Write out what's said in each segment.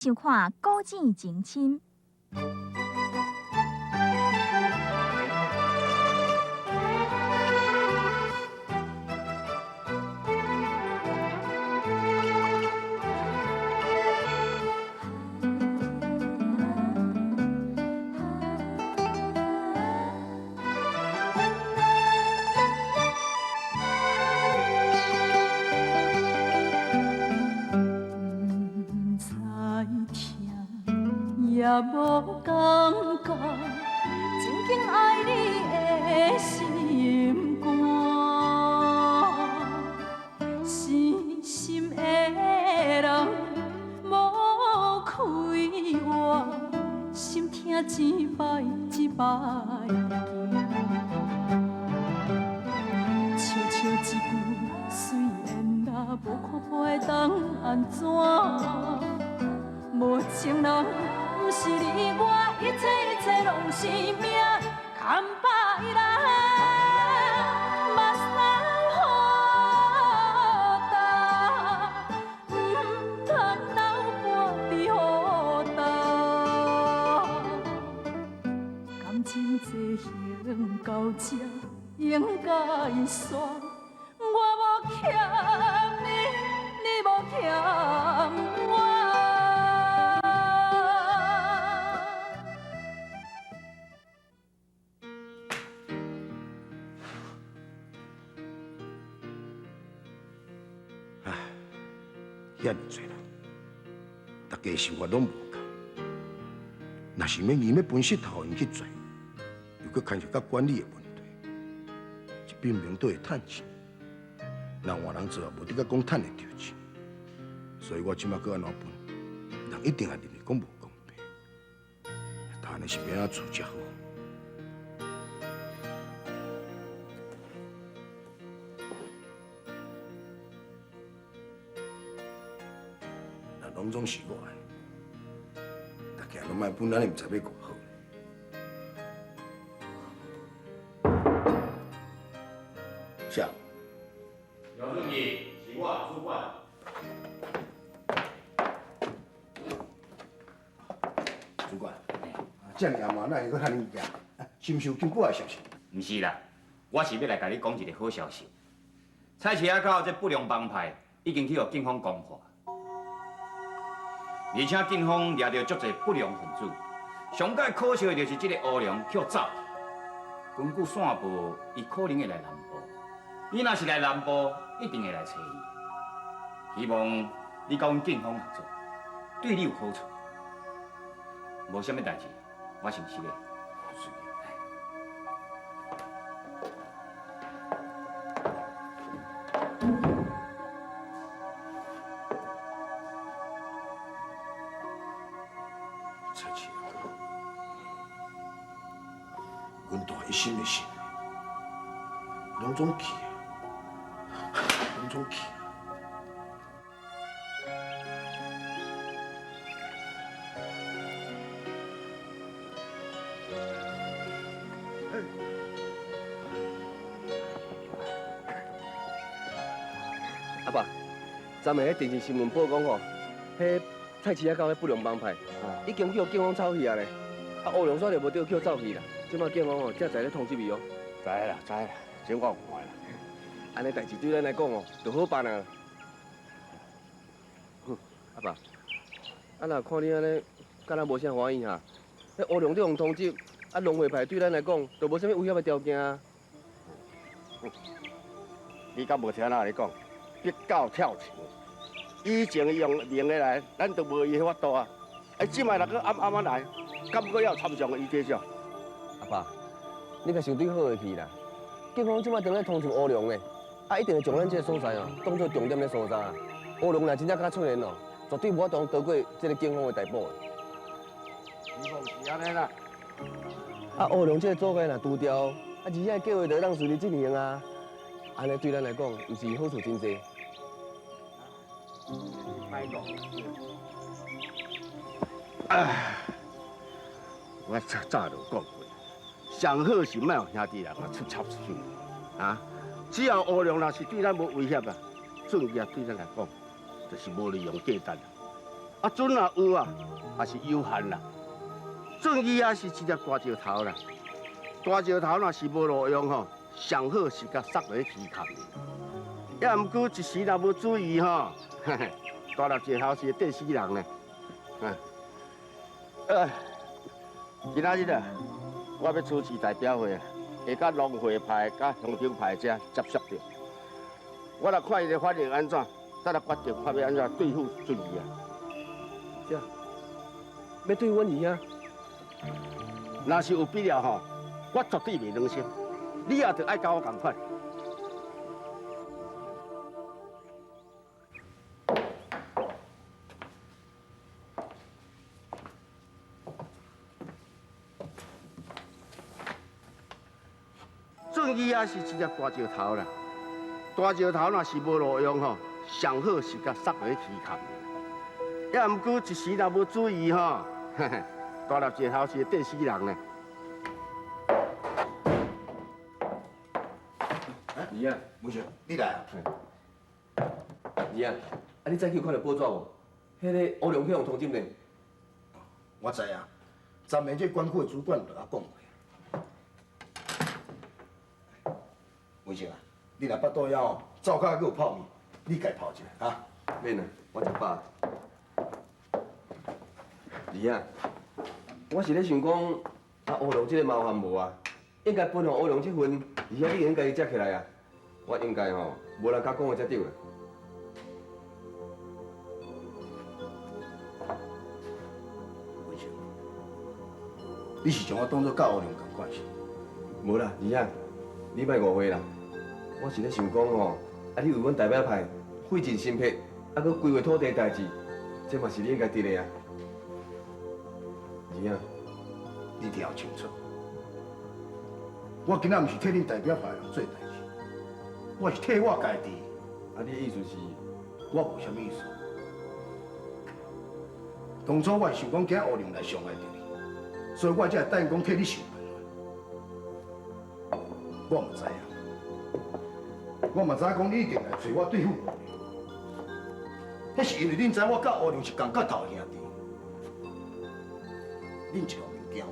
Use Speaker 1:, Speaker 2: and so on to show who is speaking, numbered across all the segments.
Speaker 1: 收看《古井情深》。
Speaker 2: 也無感覺，真緊愛你的心肝，死心的人無開活，心疼一擺一擺行，笑笑一句随缘啦，無看破會當按怎？無情人。毋是你我，一切一切攏是命，空白來，目屎予干，毋通流半滴雨干。感情这行到这应该煞，我無欠你，你無欠我。
Speaker 3: 遐爾濟人，大家想法攏無仝。若是欲硬欲分石頭𪜶去跩，又閣牽涉到管理的問題，這分明都會趁錢。若換人做也無得甲講趁會著錢，所以我這馬閣按怎分，人一定會認為講無公平。但按呢是欲按怎處才好？攏總是我的，大家攏莫分，咱毋知欲偌好。啥？
Speaker 4: 姚书记，是我主管。
Speaker 3: 主管，這爾暗嘛，哪會閣遐爾夜？是毋是有緊迫的消息？
Speaker 4: 毋是啦，我是欲來共你講一個好消息。菜市仔口這不良幫派已經去予警方攻破。而且警方掠著足濟不良分子，上蓋可惜的就是這個烏龍去予走。根據線報，伊可能會來南部。伊若是來南部，一定會來揣伊。希望你佮阮警方合作，對你有好處。無啥物代誌，我先失禮。
Speaker 3: 菜市仔口，阮大一心的心，攏總去，攏總去。
Speaker 5: 阿爸，昨暝彼電視新聞報講吼，彼菜市仔口彼不良幫派已經去予警方抄去啊咧，啊烏龍煞就無著去走去啦。這擺警方吼，才在咧通緝伊哦。
Speaker 6: 知啦知啦，這我有看啦。
Speaker 5: 按呢代誌對咱來講哦，就好辦啊。阿爸，啊若看你按呢，敢若無啥歡喜哈？彼烏龍這種通緝，啊龍會派對咱來講，就無啥物威脅的條件啊。
Speaker 6: 你敢無聽人咧講？逼狗跳牆。以前伊用明的來，咱就無伊彼法度啊。啊，這擺若閣暗暗仔來，敢閣要參詳伊這種？
Speaker 5: 阿爸，你較想對好的去啦。警方這擺正咧通緝烏龍咧，啊，一定會將咱這个所在哦，當做重點咧搜查。烏龍若真正敢出現哦，絕對無法度逃過這个警方的逮捕。
Speaker 6: 希望是按呢啦。
Speaker 5: 啊，烏龍這个組織若除掉，啊，而且計劃就會當順利進行啊。按呢對咱來講，毋是好處真濟。
Speaker 6: 唉，我早早就講過，上好是莫予兄弟人啊出插手啊！只要烏龍若是對咱無威脅啊，創業對咱來講就是無利用價值。啊，准若有啊，也是有限啦。正义啊是一粒大石头啦，大石头若是无路用吼，上好是共塞落去溪坎。也毋过一时若无注意吼，大粒石头是会跌死人呢。今仔日啊，我欲主持代表会，会佮农会派、佮乡长派遮接触著。我来看伊的反应按怎，再来决定看欲按怎对付俊义啊。
Speaker 5: 这，欲对付阮二兄？
Speaker 6: 若是有必要吼，我绝对袂软心。你也著爱佮我仝款。正义啊是一粒大石头啦，大石头若是无路用吼，上好是共塞落去溪坎。也毋过一时若无注意吼，大粒石头是会跌死人呢。
Speaker 5: 二兄，
Speaker 3: 文成，你来啊？
Speaker 5: 二兄，啊你早起有看著报纸无？彼个乌龙去予通缉呢？
Speaker 3: 我知啊，昨暝这管区的主管就共我讲过。文成啊，你若腹肚枵哦，灶跤阁有泡面，你家泡一下哈。
Speaker 5: 免啦，我食饱。二兄，我是咧想讲，啊乌龙这个麻烦无啊，应该分予乌龙这份，二兄你会用家己接起来啊。我应该吼，无人敢讲的才对啦。
Speaker 3: 文成，你是将我当做佮乌龙仝款是？
Speaker 5: 无啦，二兄，你莫误会啦。我是咧想讲吼，啊你为阮代表派费尽心血，啊阁规划土地代志，这嘛是你应该得的啊。二兄，
Speaker 3: 你听清楚，我今仔毋是替恁代表派人做代志，我是替我家己。
Speaker 5: 啊，你的意思是？
Speaker 3: 我无啥物意思。当初我是想讲惊乌龙来伤害著你，所以我才会答应讲替你想办法。我嘛知影，我嘛知影讲你一定来揣我对付乌龙，彼是因为恁知我佮乌龙是仝角头兄弟，恁一路面惊我，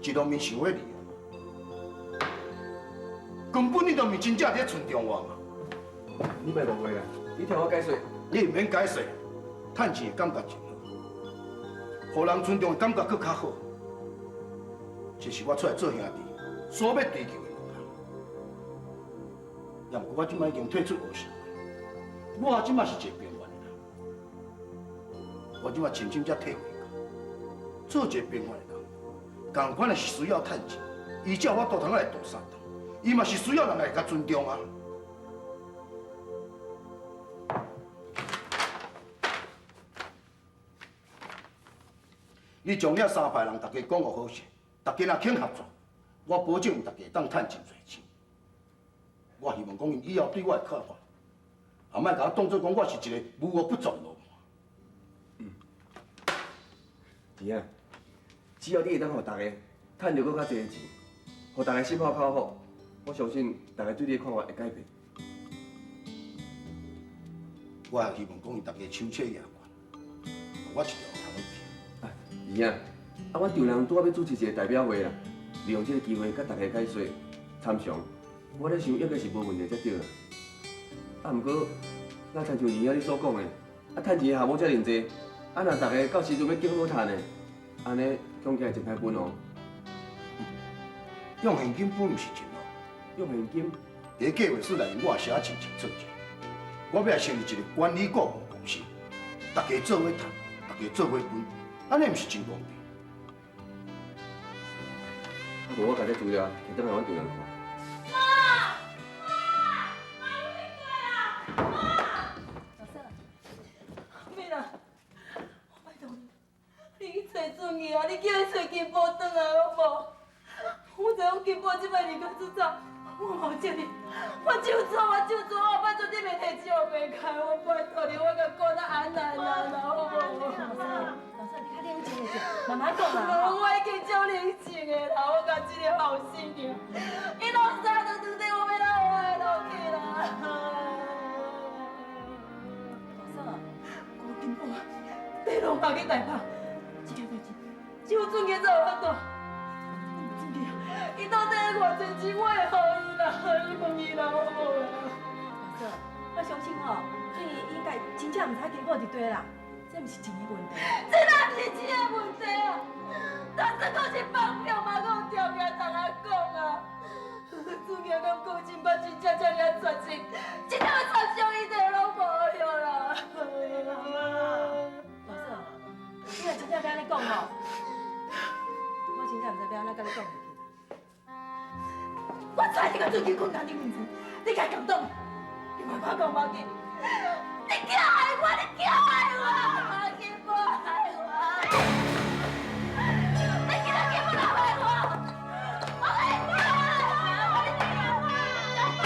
Speaker 3: 一路面想欲利用我，根本你都毋是真正伫咧尊重我嘛。
Speaker 5: 你莫误会啦，你听我解说。
Speaker 3: 你毋免解释，趁钱的感觉真好，予人尊重的感觉阁较好。这是我出来做兄弟所欲追求的物件。也毋过我这摆已经退出黑社会，我这摆是一个平凡的人，我这摆深深才体会到，做一个平凡的人，仝款的是需要趁钱，伊才有法度通来渡相共，伊嘛是需要人来共尊重啊。你将遐三派人逐家讲予好势，逐家若肯合作，我保证逐家会当趁真济钱。我希望讲𪜶以后对我的看法，也莫共我当作讲我是一个无恶不作的流氓。
Speaker 5: 二兄，只要你会当予逐家趁著阁较济的钱，予逐家心服口服，我相信逐家对你的看法会改变。
Speaker 3: 我也希望讲𪜶逐家手册举悬，予我一条通去。
Speaker 5: 二兄，啊，阮丈人拄仔欲主持一个代表会啦，利用这个机会佮逐家解说参详，我咧想应该是无问题才对啦。啊，毋过，若亲像二兄你所讲的，啊，趁钱的项目遮尔济，啊，若逐家到时阵欲拣好趁的，按呢恐惊会真歹分哦。
Speaker 3: 用现金分毋是真好，
Speaker 5: 用现金？
Speaker 3: 伫计划书内面，我也写真清楚者，我欲来成立一个管理顾问公司，逐家做伙趁，逐家做伙分。按呢毋是真公平。
Speaker 5: 啊，无我共这资料提转来阮丈人看。
Speaker 2: 妈！妈！妈，你过来啊！妈！老师，美啦，我拜托你，你去揣准去啊！你叫伊揣金宝转来好无？我知影金宝这摆离家出走，我无责任，我就错，我就错，我拜托你袂提钱予袂开，我拜托你，我共顾得安难难啦，好无？
Speaker 1: 老师，你较冷静一点，慢慢讲啦。
Speaker 2: 我已经足冷静的啦，我共这个后生尔，伊落三顿顿底我欲哪活落去啦？
Speaker 1: 老师，郭金宝，拢放去台北，這件代志只有俊杰才有法度。俊杰，伊到底愛偌濟錢，我會予伊啦，你問伊啦，好無啦？大嫂，我相信吼，俊杰應該真正毋知金寶佇佗啦，這毋是錢的問題，這哪毋是錢的問題啊？但這閣是放票嘛，閣有條件通啊講啊？俊杰敢講真捌真正遮爾啊絕情，這點仔插傷伊就攏無了啦。大嫂，你若真正欲按呢講吼，我真正毋知欲按怎佮你講落去。我知你共俊杰困難你面前，你共感動，你莫我講無要緊，你叫害我，你叫害我，金寶害我，你今仔根本就害我，我跟你講，我你大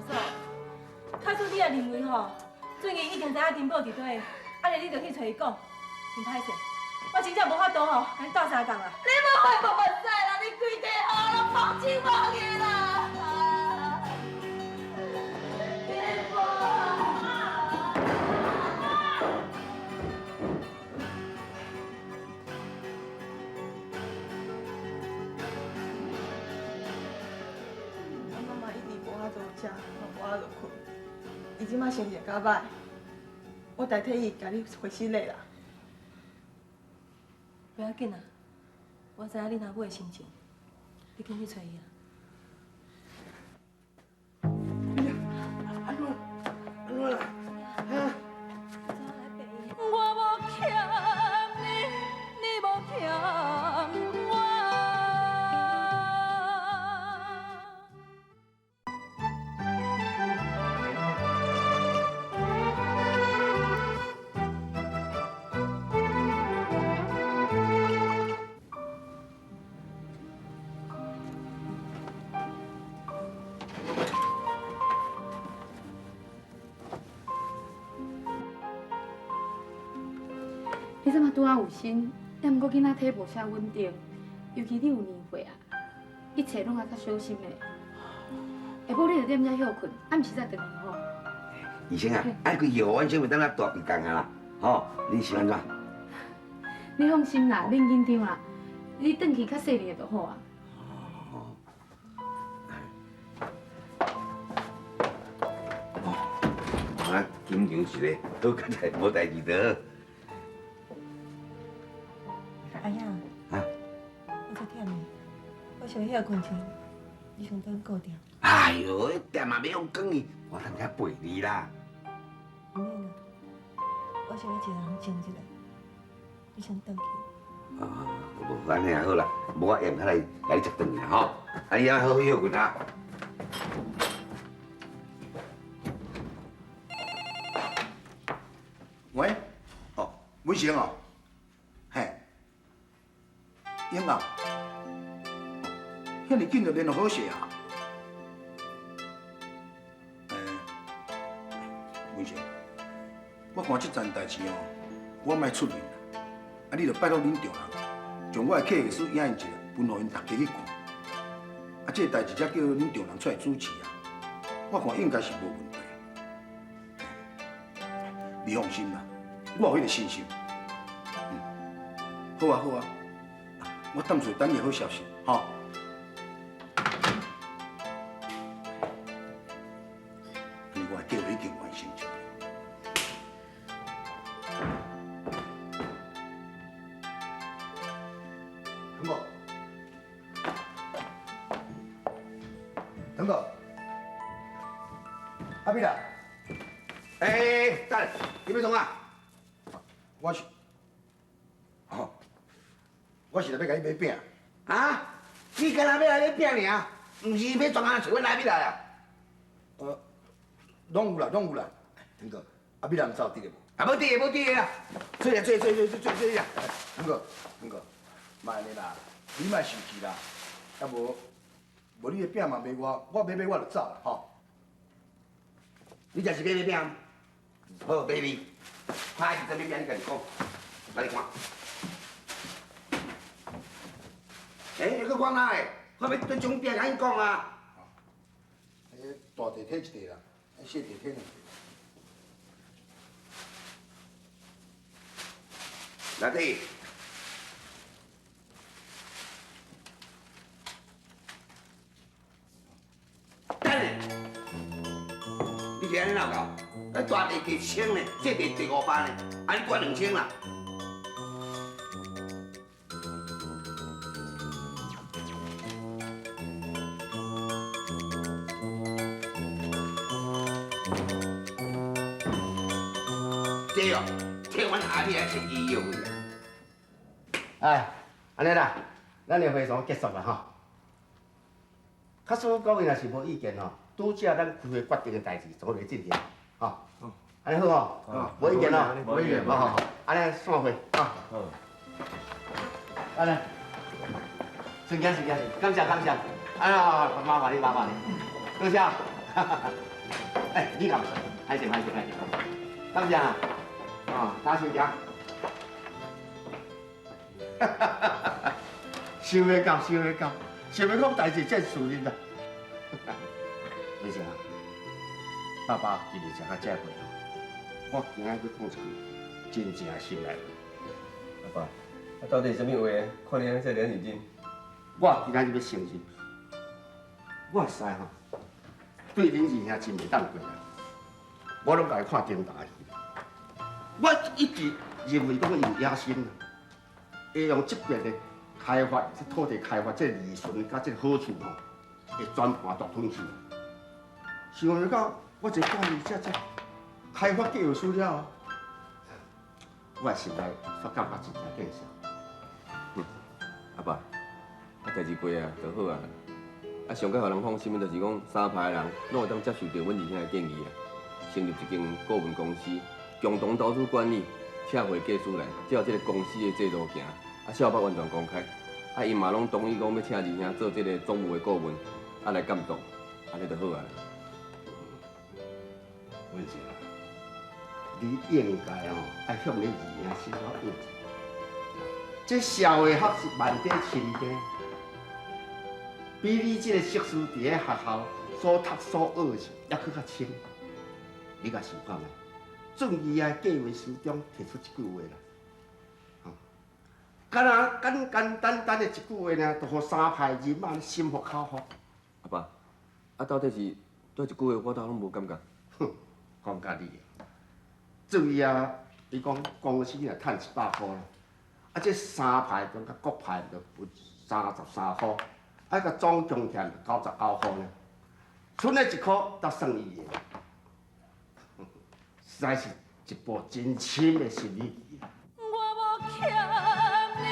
Speaker 1: 嫂，假使你也認為吼，俊杰已經知影金寶佇佗，按呢你就去揣伊講，真歹勢，我真正無法度吼，共你鬥相共啦。你無會無目屎啦，你規地吼攏放手無去啦！金寶。
Speaker 7: 我媽媽一直無法度食，嘛無法度睏，伊這馬心情較歹，我代替伊共你回失禮啦。
Speaker 1: 不要緊啦，我知影恁阿母的心情，你緊去揣伊啊。
Speaker 6: 安怎？安怎啦？啊？
Speaker 2: 我無欠你，你無欠我。
Speaker 8: 你這馬拄仔有身，也毋過囡仔體無啥穩定，尤其你有年歲啊，一切攏愛較小心的。下晡你著踮遮歇睏，暗時再轉去吼。
Speaker 9: 醫生啊，按規藥阮先袂當來大鼻工啊啦，吼，你是按怎？
Speaker 8: 你放心啦，免緊張啦，你轉去較細膩的就好啊。
Speaker 9: 哦，緊張一下，好佳哉，無代誌就好。
Speaker 1: 阿英，
Speaker 9: 啊，
Speaker 1: 我足忝的，我想歇睏一下，你先等顧店。
Speaker 9: 哎喲，彼店嘛欲用管去，我通遐陪你啦。
Speaker 1: 毋免啦，我想欲一个人靜一下，你先轉去。
Speaker 9: 哦，無按呢也好啦，無我踮較來共你接轉去啦吼。啊，你好好歇睏啊。
Speaker 3: 喂，哦，文成哦，嘿，英啊，遐爾緊就聯絡好勢啊？文成，我看這層代誌哦，我莫出面啦，啊，你就拜託恁丈人，將我的契約書影印一下，分予𪜶逐家去看。啊，這個代誌才叫恁丈人出來主持啊，我看應該是無問題。你放心啦，我有彼個信心。嗯，好啊好啊，我等陣等你好消息，吼。我的計劃已經完成一半。騰哥，騰哥，阿美啦。
Speaker 9: 欸，等下，你欲創啥？
Speaker 3: 我是，哦，我是來欲共你買餅。
Speaker 9: 啊？你干焦欲來買餅爾？毋是欲專工揣阮阿美來啊？
Speaker 3: 攏有啦，攏有啦。騰哥，阿美人走佇咧無？
Speaker 9: 啊，無佇咧，無佇咧啦。做啦，做做做做做啦。
Speaker 3: 騰哥，騰哥，莫按呢啦，你莫生氣啦。啊無，無你的餅嘛賣我，我買買我就走啦，吼。
Speaker 9: 你這是欲買餅？好，baby，看是啥物饼，你家己讲，来你看。欸，你阁讲哪个？我欲对种饼，赶紧讲啊！
Speaker 3: 大地体一块啦，小地体两块。
Speaker 9: 来弟。等下，你是按呢闹搞？大地一千呢，小地第500呢，按呢悬2000啦。这哦，替阮阿弟来摕医药费啦。
Speaker 6: 哎，按呢啦，咱的会议结束啦吼。假使各位若是无意见吼，拄才咱开会决定的代志，总来进行，吼。按呢好吼，无意见吼，
Speaker 5: 无意见，
Speaker 6: 好好好，按呢散会，哈。
Speaker 5: 好。
Speaker 6: 按呢，顺行顺行，感谢感谢，哎呀，麻烦你麻烦你，多谢。哎，你敢歹势歹势歹势，感谢啊，啊，打收行。想袂到，想袂到，想袂讲代志这顺利啦。为啥？爸爸今日食到这会，我今仔欲讲一句真正心内话。
Speaker 5: 阿爸，啊到底是啥物话？看你按呢遮尔认真。
Speaker 6: 我今仔日欲承认，我实在吼对恁二兄真袂当过啦。我拢共伊看重大去。我一直认为讲伊有野心啦，会用这边的开发，这土地开发这利润佮这个好处吼，会全盘独吞去。想袂到我一个管理者，这开发计划书了后，我的心内煞感觉真正见笑。
Speaker 5: 阿爸，啊代志过啊就好啊。啊，上盖予人放心的，就是讲三排的人拢会当接受著阮二兄的建议啊，成立一间顾问公司，共同投资管理，请会计师来，照这个公司的制度行，啊，效法完全公开。啊，𪜶嘛拢同意讲欲请二兄做这个总务的顾问，啊来监督，按呢就好啊。
Speaker 6: 文成，你应该吼爱向你二兄思考一下。这社会学是万底深的，比你这个硕士伫咧学校所读所学的是犹阁较深。你共想看觅？郑义的计划书中提出这句话啦，吼，敢若简简单单的一句话尔，就予三派人马心服口服。
Speaker 5: 阿爸，啊到底是对一句话，我倒拢无感觉。
Speaker 6: 哼，讲甲你，郑义啊，伊讲公司若趁100箍啦，啊这三派中佮各派就分33箍，啊个总共起来99箍呢，剩的1箍才算伊的。实在是一步真深的心理棋。
Speaker 2: 我无欠你，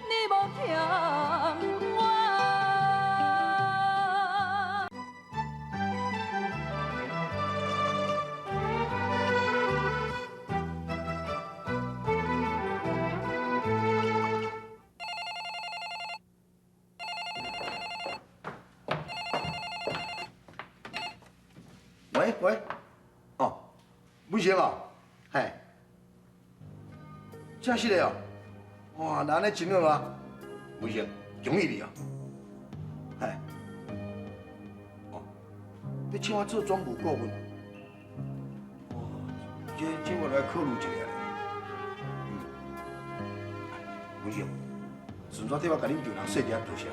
Speaker 2: 你无欠我。
Speaker 3: 喂喂，哦。文成哦，嘿，真实的哦，哇，那按呢真好啊！文成，恭喜你哦，嘿，哦，你请我做总务顾问，哇，这我来考虑一下咧。嗯，文成，顺续替我共恁丈人说点多谢。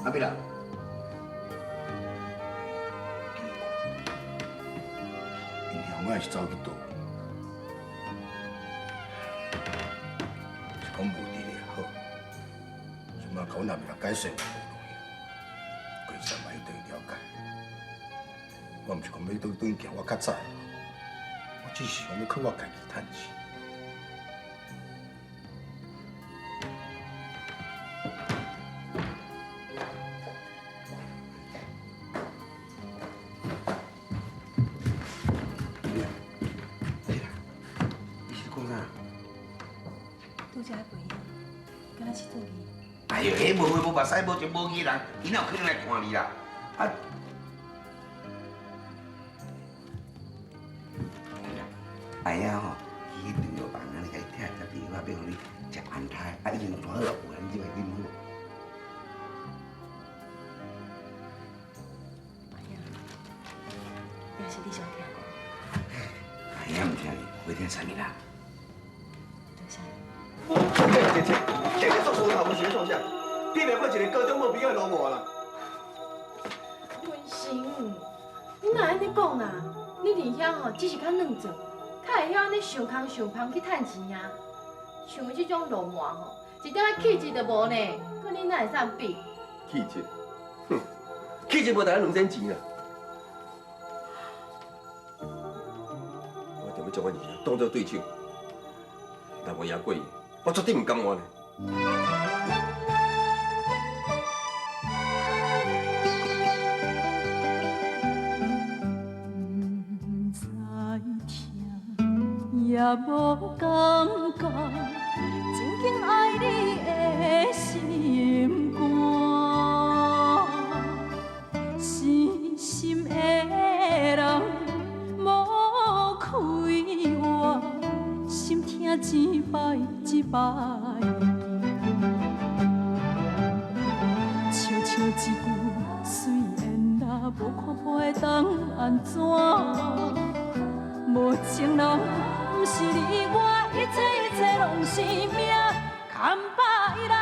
Speaker 3: 阿美啦，因兄我是走去佗？是讲无伫咧好，这马共阮阿美啦解释无路用，规三摆对了解。是讲欲倒转行我较早的路，我只是想欲靠我家己趁钱。
Speaker 9: 你是讲啥？
Speaker 7: 拄才彼朋友，敢若是做伊。
Speaker 9: 哎呦，彼无花无目屎，无情无义人，伊哪有可能来看你啦？啊！哎呀吼，去彼中药房啊，你共伊拆一粒药，欲予你食安胎，啊已经煮好了，有你这个啉好无？
Speaker 7: 也是你上听过。
Speaker 9: 哎呀，毋听你，会听啥物啦？
Speaker 5: 这这这个做石头是咧创啥？你袂看一个高中无毕业的流氓啦？
Speaker 8: 文成，你哪按呢讲啊？你伫遐吼，只是较软做，较会晓按呢想空想芳去趁钱啊。像伊这种流氓吼，一点仔气质都无呢，佮你哪会使比？
Speaker 5: 气质，哼，气质无值咱两仙钱啦。我一定欲将阮二兄当做对手，若无赢过伊，我绝对毋甘愿的。
Speaker 2: 毋知疼，也无感觉，真经爱你的心肝，死心的人无开活，心疼一摆一摆记，笑笑一句虽然啦，无看破会当按怎？无情人，毋是你我，一切一切拢是命，牵把伊来，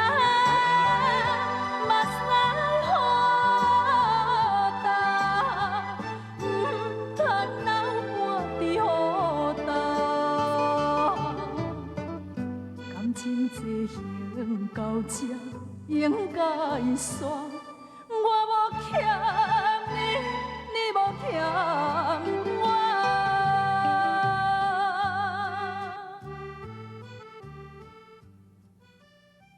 Speaker 2: 目屎雨干，毋通流汗伫雨干。感情进行到这，应该煞。